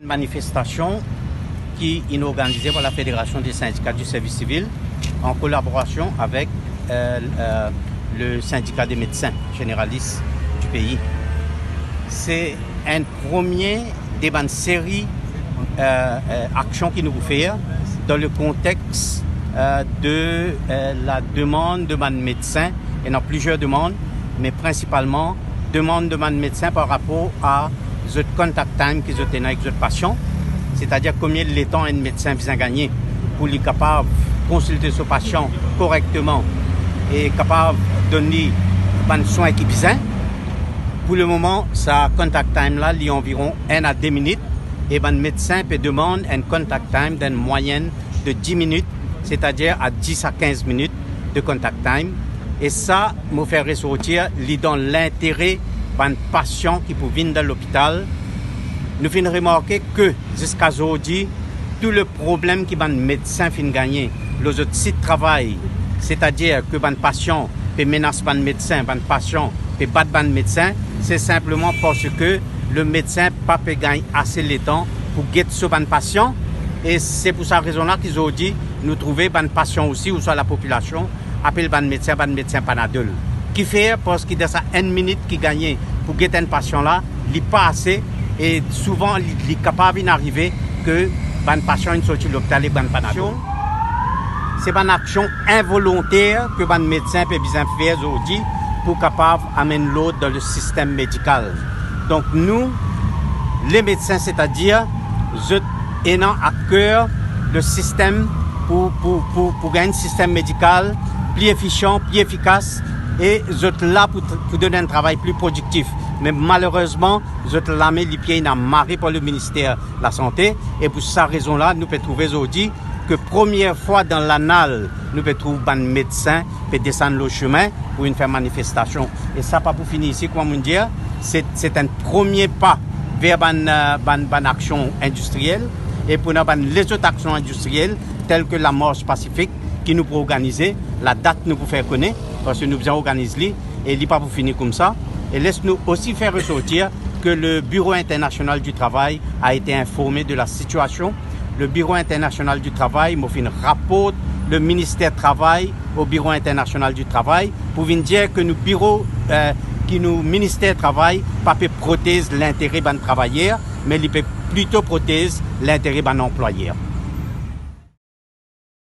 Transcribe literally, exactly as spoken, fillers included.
Manifestasion ki inn organize par la Fédération des syndicats du service civil en collaboration avec, euh, euh, le syndicat des médecins généralistes du pays. Se enn premie de bann seri, euh, euh, aksion ki nou pou fer dan le kontex, euh, de, euh, la demann de bann medsin, ena plizier demann, me prinsipalman demann de bann medsin par rapor a zot contact time ki zot ena ek zot pasian, setadir konbien letan enn medsin bizin gagne pou li kapav konsilte so pasian korekteman e kapav donn li bann swin ki bizin. Pou le moman, sa contact time la, li anviron enn a de minit, e bann medsin pe demann enn contact time dan enn mwayenn de dis minit, setadir a dis a kinz minit de contact time. E sa, mo fer resortir li dan lintere bann pasian ki pou vinn dan lopital. Nou finn remarke ke ziska zordi, tou le problem ki bann medsin finn gagne lor zot sit travay, setadir ke bann pasian pe menas bann medsin, bann pasian pe bat bann medsin, se sinpleman parski le medsin pa pe gagn ase letan pou get so bann pasian. E se pou sa rezon la ki zordi nou trouve bann pasian osi, ouswa lapopilasion, apel bann medsin, bann medsin Panadol. Kifer? Parski dan sa enn minit ki gagne pou get enn pasian la, li pa ase, e souvan li, li kapav vinn arive ke bann pasian inn sorti lopital ek bann Panadol. Se bann aksion involonter ke bann medsin pe bizin fer zordi pou kapav amenn lord dan le sistem medikal. Donk nou, le medsin, setadir zot ena a ker le sistem pou, pou, pou, pou gagn enn sistem medikal pli efisian, pli efikas, e zot la pou, pou donn enn travay pli prodiktif. Me malerezman, zot lame lipie inn amare par le minister lasante, e pou sa rezon la, nou pe trouve zordi ke premie fwa dan lanal, nou pe trouv bann medsin pe desann lor sime pou vinn fer manifestasion. E sa pa pou fini isi, kouma mo'nn dir, se, se enn premie pa ver bann, euh, bann, bann aksion indistriel, e pou ena bann lezot aksion indistriel, tel ke lamars pasifik ki nou pou organize, ladat nou pou fer kone, parski nou bizin organiz li, e li pa pou fini koumsa. E les nou osi fer resortir ke le Bureau International du Travail a été informé de la situation. Le Bureau International du Travail, mo finn raport le minister travay au Bureau International du Travail pou vinn dir ke nou biro, euh, ki nou minister travay pa pe protez lintere bann travayer, me li pe plito protez lintere bann anplwayer.